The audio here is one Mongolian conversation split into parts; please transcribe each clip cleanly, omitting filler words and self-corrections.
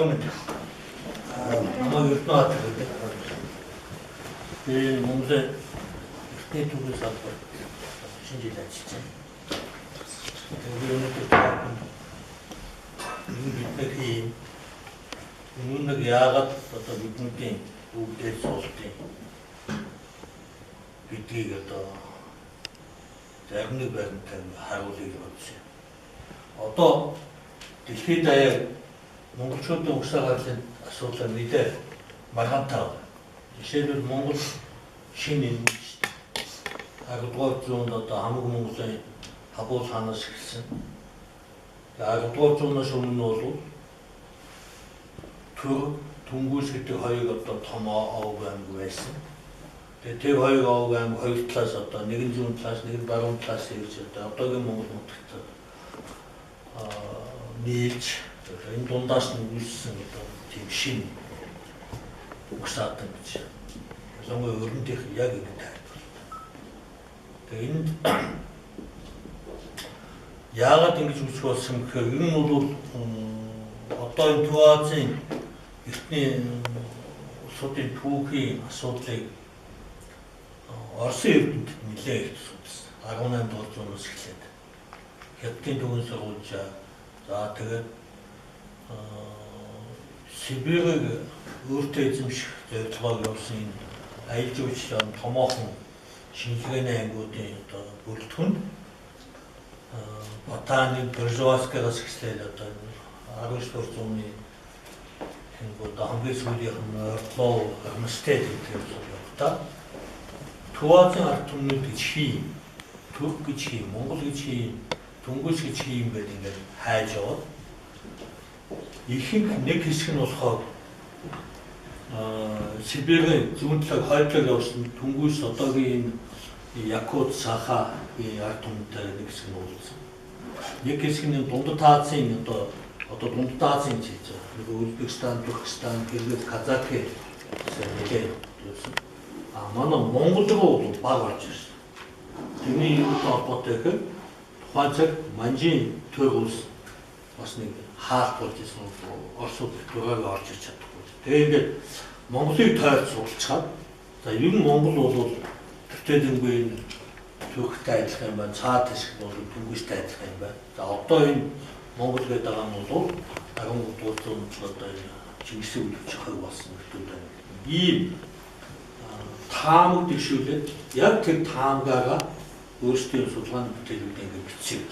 Намайг Эрдэнэ гэдэг. Би Монголын эртний түүхийн салбарт шинэ жил ажиллаж байна. Тэгээд өнөөдөр та бүхэнд энэ бидний энэ нэг яагаад одоо биднүүдийн бүгдээ суултын гэдгийг одоо зарим нэг баримтаар харуулъя гэж бодсон юм. Одоо дэлхийд даяар монголчуудын угсаа гарлын асуудал нэлээ маргаантай байна. Жишээлбэл Монгол шинэ энэ шүү дээ. 10 дугаар зуунд одоо хамаг Монголын хагуул хаанаас эхэлсэн. 10 дугаар зуунаас өмнө нь бол Түрк, Түнгүүс гэдэг хоёрыг одоо том овг аймаг байсан. Тэгээ тэр хоёр овг аймаг хоёр талаас одоо нэг нь зүүн талаас, нэг нь баруун талаас ирж одоо одоогийн Монгол нутагт нийлж энэ дундаас нь үүссэн одоо тийм шинэ угсаатан гэж. Ялангуяа өрөндийнх яг ингэ тайлбарлана. Тэгээ энд яагаад ингэж үүсэх болсон гэхээр ер нь бол одоо энэ Төв Азийн эртний улсуудын түүхийн асуудлыг Оросын эрдэмтэд нэлээд их судалсан. 18 дугаар зуунаас эхлээд Хятадын түүхэн сургуульчаа за тэгээд Сибирийг өөртөө эзэмших зорилгоор явсан энэ аялал жуулчлалын томоохон шинжилгээний ангиудын одоо бүрэлдэхүүнд Ботаник Бержовскигаас эхлээд одоо 19 дугаар зууны одоо хамгийн сүүлийнх нь Орлов, Армстед гэдэг юм явахдаа Төв Азийн ард түмнүүд гэж хий, Түрк гэж хий, Монгол гэж хий, Түнгүүс гэж хий юм гэдэг ингээд хайж яваад ихэнх нэг хэсэг нь болохоор Сибирийн зүүн талыг хойд талыг явсан Түнгүүс одоогийн энэ Якут, Саха-гийн ард түмэнтэй нэг хэсэг нь уулзсан. Нэг хэсэг нь Дундад Азийн одоо Дундад Азийн гэж хэлж байгаа. Нэг Узбекистан, Туркестан, Киргиз, Казах гэсэн нэлээд явсан. А манай Монгол руу бол баг орж ирсэн. Тэрний юутай холбоотой гэхээр тухайн цаг Манжийн төр улс бас нэг хаалт болж ирсэн, Оросууд дураараа орж ирч чадахгүй. Тэгээ ингээд Монголыг тойрч судалчихад за ер нь Монгол бол төтөлөнгүй Түрктэй адилхан юм байна, цаад хэсэг бол Түнгүүстэй адилхан юм байна. За одоо энэ Монгол гэдэг байгаа нь бол 13 дугаар зуунд одоо энэ Чингисийн үеийн хойг болсон нөтөд байна. Ийм таамаг дэвшүүлээд яг тэр таамгаараа өөрсдийн судалгааны бүтээлүүдийг ингээд бичсэн юм.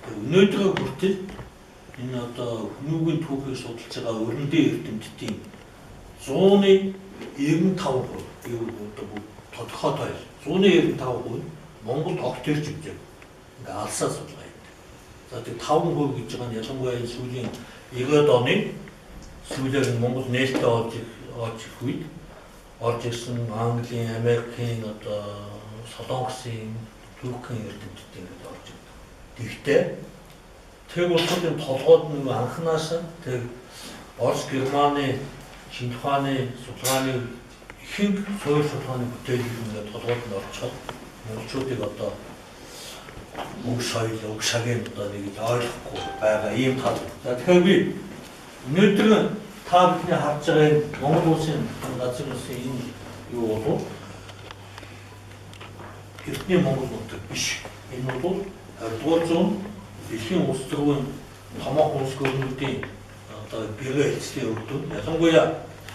Өнөөдрөө хүртэл энэ одоо хүмүүгийн түүхийг судалж байгаа өрөндийн эрдэмтдийн 195% юу одоо бүх тодорхой тойл 195% Монголд огт ирж үзэв. Ингээ алсаа судалгаа хийдэг. За тэр 5% гэж байгаа нь ялангуяа энэ сүүлийн 90-ад оны сүүлээр нь Монгол нээлттэй орж ирэх үед орж ирсэн Английн, Америкийн, одоо Солонгосын, Туркийн эрдэмтдийн ингээд орж ирдэг. Тэгэхдээ тэр улсуудын толгойд нэг анханаас нь тэр Орос, Германы шинж ухааны судалгааны ихэнх суурь судалгааны бүтээлүүд ингээд толгойд нь орчиход монголчуудыг одоо уг соёл, уг шагийн одоо нэг ойлгохгүй байгаа ийм тал. За тэгэхээр би өнөөдөр та бидний харж байгаа энэ Монгол улсын газар улсын энэ юу болов эртний Монгол нутаг биш. Энэ бол 20 дугаар зуун дэлхийн улс төрийн томоохон улс гөрнүүдийн одоо гэрээ хэлцлийн өрдөнд ялангуяа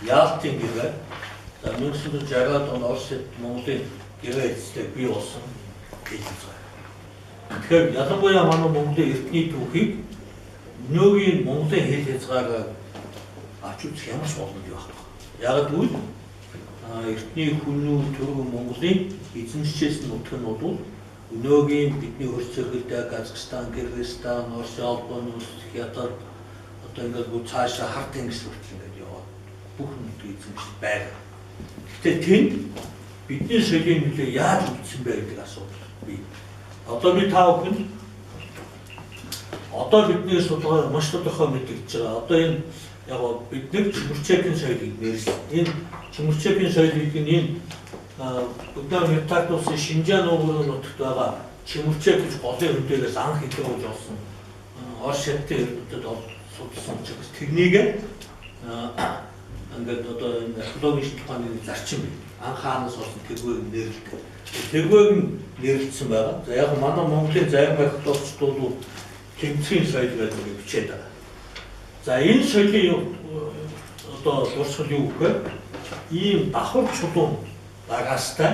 Яалтын гэрээ за 1960-ад он Орос Монголын гэрээ хэлцлийг бий болсон гэж байна. Тэгэхээр ялангуяа манай Монголын эртний түүхийг өнөөгийн Монголын хэл хязгаараар авч үзэх ямар ч боломж байхгүй. Яг гэвэл эртний хүннүү түргэн Монголын эзэмшижсэн нутаг нь бол өнөөгийн бидний хөрс цэргэлдээ Казахстан, Кыргызстан, Оросын холбооны улс, Хятад одоо ингээд бүх цаашаа хар тэнгис хүртэл ингээд яваад бүх нутаг эзэмшиж байгаа. Гэхдээ тэнд бидний соёлын нөлөө яаж үлдсэн бэ гэдэг асуудал бий. Одоо би та бүхэнд одоо бидний судалгаа маш тодорхой мэдэгдэж байгаа. Одоо энэ яг бид нар Чүмэрчекийн соёлыг нэрлсэн. Энэ Чүмэрчекийн соёл гэдэг нь энэ Будда Мертак улсын Шинжаан нуугын нутагт байгаа Чүмэрчек гэж голын хөндөөс анх илэрхийлж олсон Орос Хятадын эрдэмтэд судалсан учраас тэрнийг ингээд одоо энэ археологийн шинжилгээ ухааны зарчим бий. Анх хаанаас олсон тэргээр нэрлэдэг. Тэргээр нь нэрлэгдсэн байгаа. За яг манай Монголын зарим археологчид бол тэмцгийн соёл гэдэг нэг бичээд байгаа. За энэ соёлын одоо дурсгал юу гэхээр ийм давхар чулуун багаастай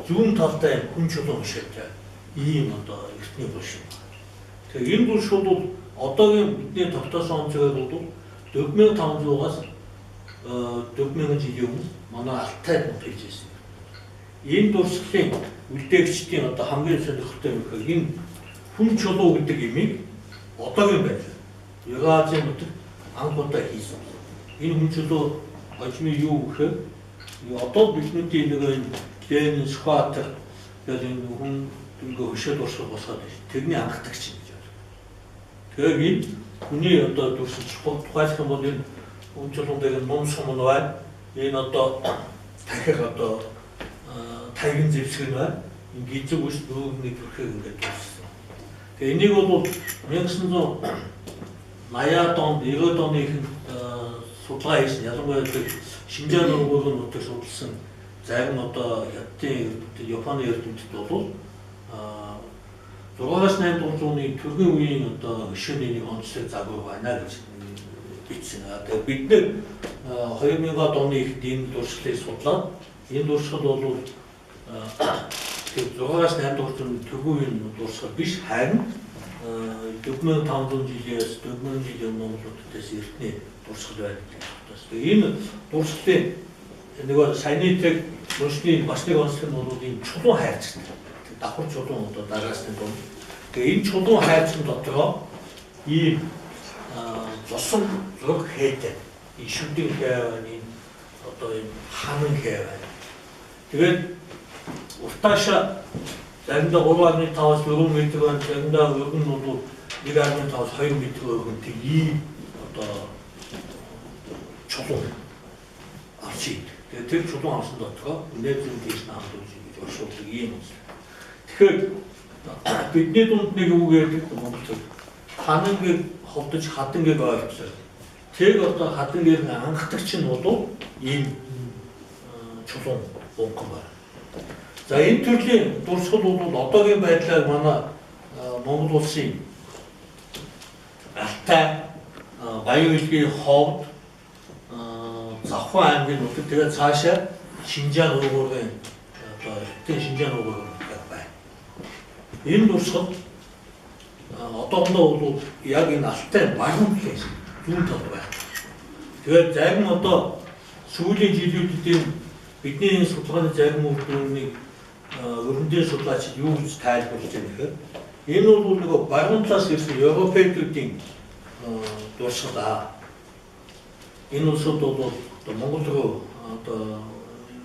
зүүн талдаа юм хүн чулуун хөшөөтэй ийм одоо эртний булш юм. Тэгэхээр энэ булш бол одоогийн бидний тогтоосон онцгой бол 4500-аас 4000 жилийн өмнө манай Алтайд хэлж ирсэн. Энэ дурсгалын үлдээгчдийн одоо хамгийн сонирхолтой юм гэхээр энэ хүн чулуу гэдэг имийг одоогийн байдлаар Евразийн нутаг анх удаа хийсэн. Энэ хүн чулуу хожмын юу гэхээр одоо биднүүдийн нэг энэ Ленин, Сүхбаатар гэл энэ хүн ингээ хөшөө дурсгал босгоод байна. Тэрний анхдагч юм гэж байна. Тэгэхээр энэ хүний одоо дүрсэлж тухайлах юм бол энэ хүн чулуун дээр ном сум нь байна. Энэ одоо дахих одоо тайган зэвсэг нь байна. Энэ гизэг үс нүүрний төрхийг ингээд дүрссэн. Тэгээ энийг бол 1980-ад онд 90-ад оны ихэнх судалгаа хийсэн. Ялангуяа Шинжаан нуурын нутаг судалсан зарим одоо Хятадын, Японы эрдэмтэд бол 6-аас 8 дугаар зууны төргийн үеийн одоо хөшөөний нэг онцлог загвар байна гэж бичсэн. Тэгээ бид нэр 2000-ад оны ихэнд энэ дурсгалыг судлаад энэ дурсгал бол 6-аас 8 дугаар зууны төргийн үеийн дурсгал биш, харин 4500 жилээс 4000 жилийн өмнө Монгол нутгаас эртний дурсгал байна гэдэг утгаас. Тэгээ энэ дурсгалын нөгөө саяны тэг булшны бас нэг онцлог нь бол ийм чулуун хайрцагтай. Давхар чулуун одоо дараасны дунд. Тэгээ энэ чулуун хайрцаг дотроо ийм зосон зураг хээтэй. Энэ шүдэн хээ байна, энэ одоо энэ ханан хээ байна. Тэгээд уртаашаа заримдаа 3.5-аас 4 м байна, заримдаа өргөн нь бол 1.5-аас 2 м өргөнтэй ийм одоо чулуун авч ийдэг. Тэгээд тэр чулуун авсан дотроо үнээр зүүн тийш наамдуулж гэж оршуулдаг ийм онцлог. Тэгэхээр бидний дунд нэг үг ярьдаг монголчууд ханангийг ховдож хадангыг ойртлоо. Тэр одоо хадангыг анхдагч нь бол ийм чулуун бунхан байна. За энэ төрлийн дурсгал бол одоогийн байдлаар манай Монгол улсын Алтай, Баян-Илгийн ховд, Завхан аймгийн нутаг, тэгээд цаашаа Шинжаан уугуурын одоо Хятадын Шинжаан уугуурын нутаг байна. Энэ дурсгал одоохондоо бол яг энэ Алтай баруун талын зүүн талд байна. Тэгээд зарим одоо сүүлийн жилүүдэд бидний энэ судалгааны зарим үр дүнийг өрөндийн судлаачид юу гэж тайлбарлаж байгаа гэхээр энэ бол нөгөө баруун талаас ирсэн европейчүүдийн дурсгал аа. Энэ улсууд бол одоо Монгол руу одоо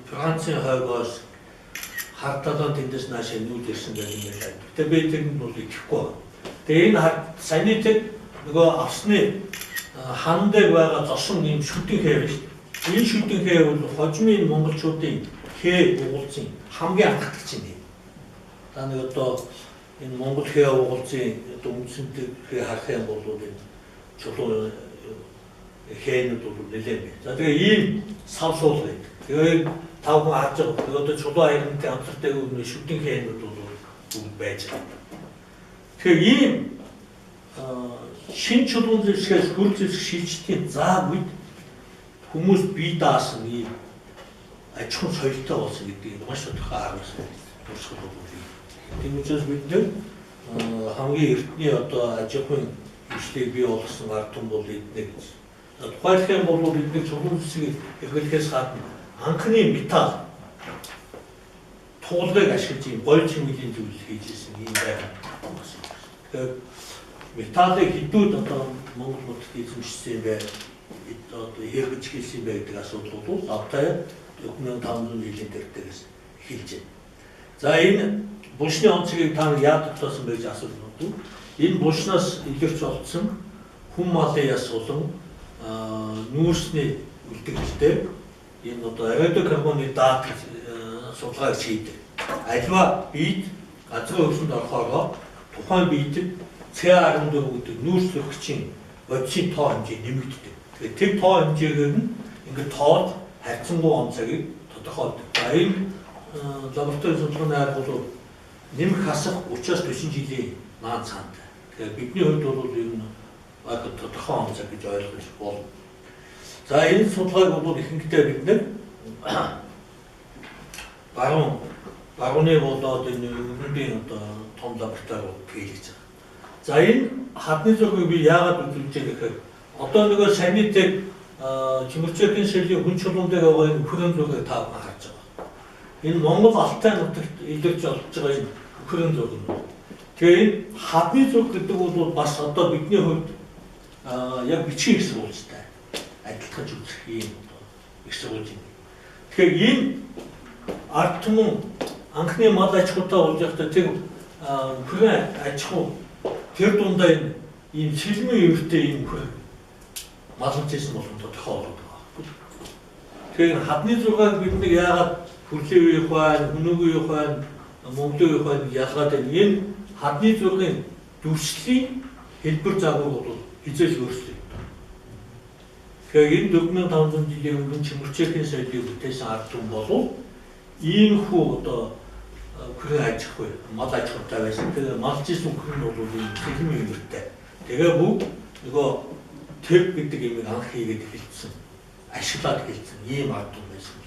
Францын хойгоос хар талаан тэндээс наашаа нүүж ирсэн гэх юм байна. Гэтэ би тэрэнд бол итгэхгүй байна. Тэгээ энэ саяны тэг нөгөө авсны хан дээр байгаа зосон ийм шүдэн хээ байна шүү дээ. Энэ шүдэн хээ бол хожмын монголчуудын хээ угуулцын хамгийн анхдагч юм. Та нэг одоо энэ Монгол хээ угуулцын одоо үндсэнтэй хээ харах юм бол энэ чулуу хээнүүд бол нэлээд байна. За тэгээ ийм сав суул байдаг. Тэгээ та бүхэн харж байгаа. Тэгээ одоо чулуу аягнтай амсартай өгнө шүдэн хээнүүд бол бүгд байж байгаа. Тэгэхээр ийм шин чулуун зэвсгээс хөрл зэвсэг шилжтийн заа үед хүмүүс бие даасан ийм аж ахуйн соёлтой болсон гэдгийг маш тодорхой харуулсан дурсгал бол юм. Тийм учраас бид нэр хамгийн эртний одоо аж ахуйн ижлийг бий болгосон ард түмэн бол эднэ гэж. Тухайлах юм бол эдний чулуун зэвсгийг эргэлэхээс гадна анхны металл туулгыг ашиглаж ийм гоёл чимэглэлийн зүйл хийж ирсэн ийм байгаа. Тэгэхээр металлыг хэдүүд одоо Монгол нутагт эзэмшсэн юм бэ? Одоо хэрэгж хэлсэн юм бэ гэдэг асуудал бол лавтай 4500 жилийн дэртээс эхэлж байна. За энэ булшны онцгийг та нар яад тогтоосон бэ гэж асууж магадгүй. Энэ булшнаас илэрч олдсон хүн малын яс болон нүүрсний үлдэгдэлтэй энэ одоо радиокарбоны дат гэж судалгааг хийдэг. Альва биед газрын хөвсөнд орохоороо тухайн биедэд C14 гэдэг нүүрс зөрөгчийн бодисын тоо хэмжээ нэмэгддэг. Тэгэхээр тэр тоо хэмжээгээр нь ингээд тоод харьцангуй он цагийг тодорхойлдог. За энэ лаборатори судалгааны арга бол нэмэх хасах 30-аас 40 жилийн наан цаантай. Тэгэхээр бидний хувьд бол ер нь баг тодорхой он цаг гэж ойлгож болно. За энэ судалгааг бол ихэнхдээ бид нэр барууны болоод энэ өмнөдийн одоо том лабораториуд хийлгэж байгаа. За энэ хадны зургийг би яагаад үзүүлж байгаа гэхээр одоо нөгөө саяны тэг Чимэрчэхийн соёлын хүн чулуун дээр байгаа энэ үхрийн зургийг та бүхэн харж байгаа. Энэ Монгол Алтай нутагт илэрч олж байгаа энэ үхрийн зураг нь. Тэгээ энэ хадны зураг гэдэг бол бас одоо бидний хувьд яг бичгийн их сурвалжтай адилтгаж үзэх ийм их сурвалж юм. Тэгэхээр энэ ард түмэн анхны мал аж ахуйтай болж байхдаа тэр үхрийн аж ахуй тэр дундаа энэ ийм сэлмэн өвөртэй ийм үхэр малж ирсэн болон тодорхой болоод байгаа байхгүй. Тэгэхээр хадны зургааг бид нэг яагаад хүрлийн үеийн ухаан, хүмүүгийн ухаан, Монголын үеийн ухаан ялгаад байна. Энэ хадны зургийн дүрслийн хэлбэр загвар бол хизээж өөрчлөгдөв. Тэгэхээр энэ 4500 жилийн өмнө Чимэрчэхийн соёлыг бүтээсэн ард түмэн болов иймэрхүү одоо үхрийн аж ахуй, мал аж ахуйтай байсан. Тэгээ малж исэн үхэр нь бол ийм сэлмэн өвөртэй. Тэгээ бүгд нөгөө тэг гэдэг юмыг анх хийгээд эхэлсэн, ашиглаад эхэлсэн ийм ард түмэн байсан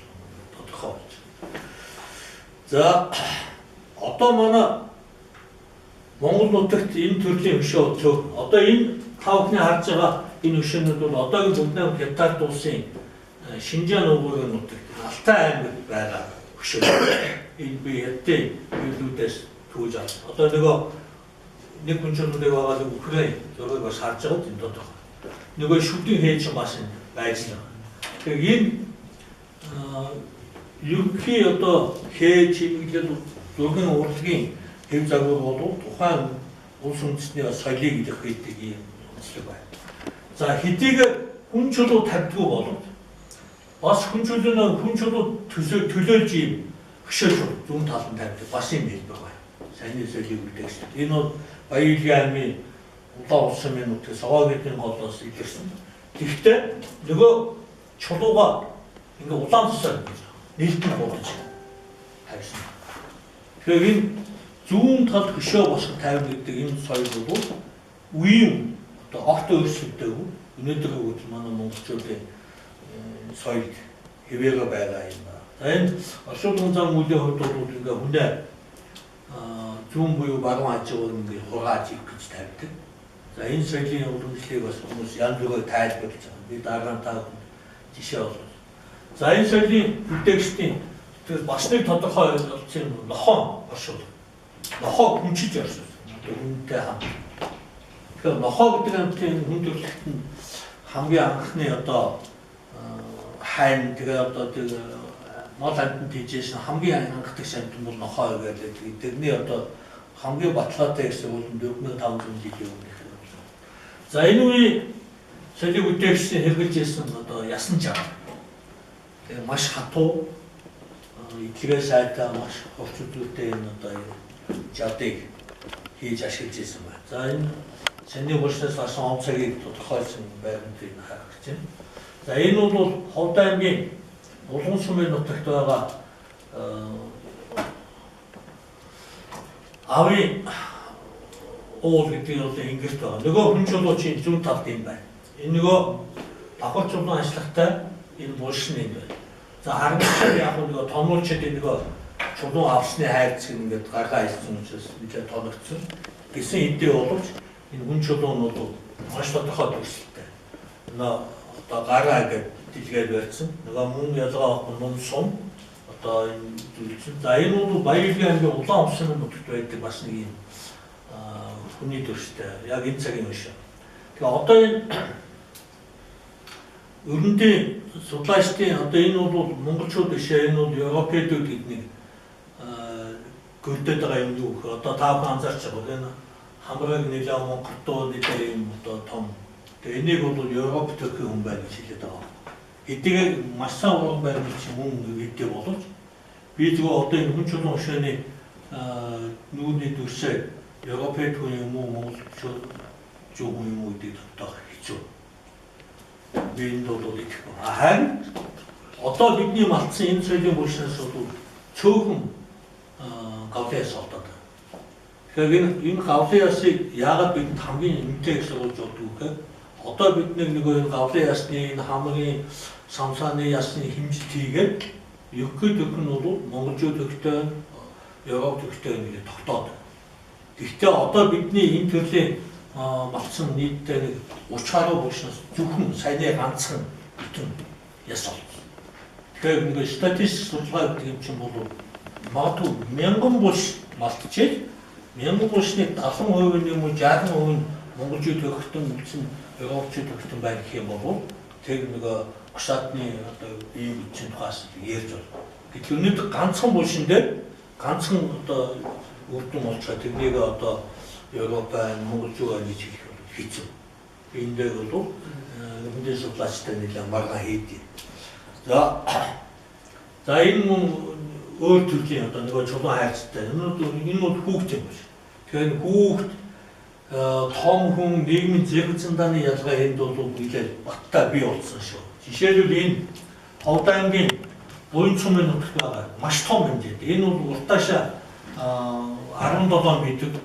тодорхой болж байна. За одоо манай Монгол нутагт энэ төрлийн хөшөө цөөх. Одоо энэ та бүхний харж байгаа энэ хөшөөнүүд бол одоогийн Бүгд Хятад улсын Шинжаан уугуурын нутагт Алтай аймагт байгаа хөшөө. Энэ би Хятадын хэвлүүдээс түүж авсан. Одоо нөгөө нэг хүн чулуун дээр байгаа нэг үхрийн зургийг бас харж байгаа энэ тодорхой. Нөгөө шүдийн хээж бас энэ байж байгаа. Тэгэхээр энэ ерөнхий одоо хээ чимэглэл зургийн урлагийн хэв загвар бол тухайн улс үндэстний соёлыг илэрхийлдэг ийм онцлог байна. За хэдийгээр хүн чулуу тавьдгүй боловч бас хүн чулуунаа хүн чулуу төлөөлж ийм хөшөө зүүн талд тавьдаг бас ийм хэлбэр байна. Саяны соёлыг үлдээгч. Энэ бол Баян аймгийн Улаан улсын нутгийн Согоогийн голоос илэрсэн. Тэгэхдээ нөгөө чулуугаа ингээ улаан цусаар нээлтэн хуудаж тавьсан. Тэгэхээр энэ зүүн талд хөшөө босгох тавина гэдэг энэ соёл бол үеийн одоо огт өөрчлөгдөөгүй. Өнөөдөр хүртэл манай монголчуудын соёлд хэвээгээ байгаа юм байна. За энэ оршуулгын зам үеийн хувьд бол ингээ хүнээ зүүн буюу баруун хажуугаар ингээ хурааж ив гэж тавьдаг. За энэ соёлын уламжлалыг бас хүмүүс янз бүрээр тайлбарлаж байгаа. Би дараа нь та бүхэнд жишээ олгоно. За энэ соёлын бүтээгчдийн тэр бас нэг тодорхой болсон юм нохоо оршуулга. Нохоо хүнчиж оршуулсан. Одоо хүнтэй хамт. Тэгэхээр нохоо гэдэг амьтны хүн төрөлхт нь хамгийн анхны одоо хайн тэгээ одоо тэр мал амьтанд хийжсэн хамгийн анхдагч амьтан бол нохоо гэдэг. Тэрний одоо хамгийн баталгаатай гэсэн бол 4500 жилийн өмнө. За энэ үеийн соёлыг бүтээгчдийн хэрэгжилж ирсэн одоо ясан жав. Тэгээ маш хатуу идлэгээ сайтай маш хурц үзүүртэй энэ одоо жавдыг хийж ашиглаж ирсэн байна. За энэ саний булшнаас гарсан он цагийг тодорхойлсон байранд харах гэж байна. За энэ бол Ховд аймгийн Улган сумын нутагт байгаа авийн уул гэдэг нь бол ингэрт байгаа. Нөгөө хүн чулуучийн зүүн талд юм байна. Энэ нөгөө давхар чулуун ажиллахтай энэ булш нь юм байна. За харамсалтай яг нөгөө томруулчид энэ нөгөө чулуун авсны хайрцаг ингээд гаргаа хийсэн учраас нэлээд тоногдсон. Гэсэн хэдий боловч энэ хүн чулуун нь бол маш тодорхой төрөлтэй. Нөгөө одоо гараа ингээд дэлгээд барьсан. Нөгөө мөн ялгаа авах ном сум одоо энэ зүйлсэн. За энэ бол Баян аймгийн Улаан улсын нутагт байдаг бас нэг юм хүний төрштэй. Яг энэ цагийн өшөө. Тэгээ одоо энэ өрөндийн судлаачдын одоо энэ бол монголчууд биш ээ, энэ бол европейдүүд гэдэг нэг гөрдөд байгаа юм юу гэхээр одоо та бүхэн анзаарч байгаа энэ хамраг нэлээ монголтуу нэлээ юм одоо том. Тэгээ энийг бол Европ төрхийн хүн байна гэж хэлээд байгаа. Хэдийгээр маш сайн уран баримтч мөн хэдий боловч би зөвхөн одоо энэ хүн чулуун өшөөний нүүрний дүрсээ европейд хүн юм уу монголчууд хүн юм уу гэдгийг тодтоох Хэцүү. Би энд бол итгэхгүй. Харин одоо бидний малтсан энэ соёлын булшнаас бол цөөхөн гавлын яс олдоод байна. Тэгэхээр энэ гавлын ясыг яагаад бидэнд хамгийн үнэтэй гэж сургуулж болдгоо гэхээр одоо бид нөгөө энэ гавлын ясны, энэ хамрын самсааны ясны хэмжилт хийгээд ерөнхий төвх нь бол монголчууд төвхтэй, Европ төвхтэй гэж тогтоод. Гэхдээ одоо бидний энэ төрлийн малтсан нийтдээ нэг 30 гаруй булшнаас зөвхөн саяны ганцхан бүтэн яс олдсон. Тэгэхээр нэг статистик судалгаа гэдэг юм чинь бол магадгүй 1000 булш малтчихэл 1000 булшны 70% нь юм уу 60% нь монголчууд төгтөн үлдсэн, европчууд төгтөн байна гэх юм бол тэр нөгөө Гушаадны одоо ийм үндсэн тухаас ярьж байна. Гэтэл өнөөдөр ганцхан булшин дээр ганцхан одоо үр дүн олцоо тэрнийг одоо Европ байна, монголчууд байна гэж хэлэх хэцүү. Энэ дээр бол эрдэмтэн судлаачтай нэлээд маргаан хийдэг. За энэ мөн өөр төрлийн одоо нөгөө чулуун хайрцагтай. Энэ бол хүүхд юм байна. Тэгэхээр хүүхд, том хүн, нийгмийн зэрэг зэндааны ялгаа энд бол нэлээд баттай бий болсон шүү. Жишээлбэл энэ Ховд аймгийн Буянцумын нутагт байгаа маш том хэмжээд. Энэ бол уртаашаа 17 м.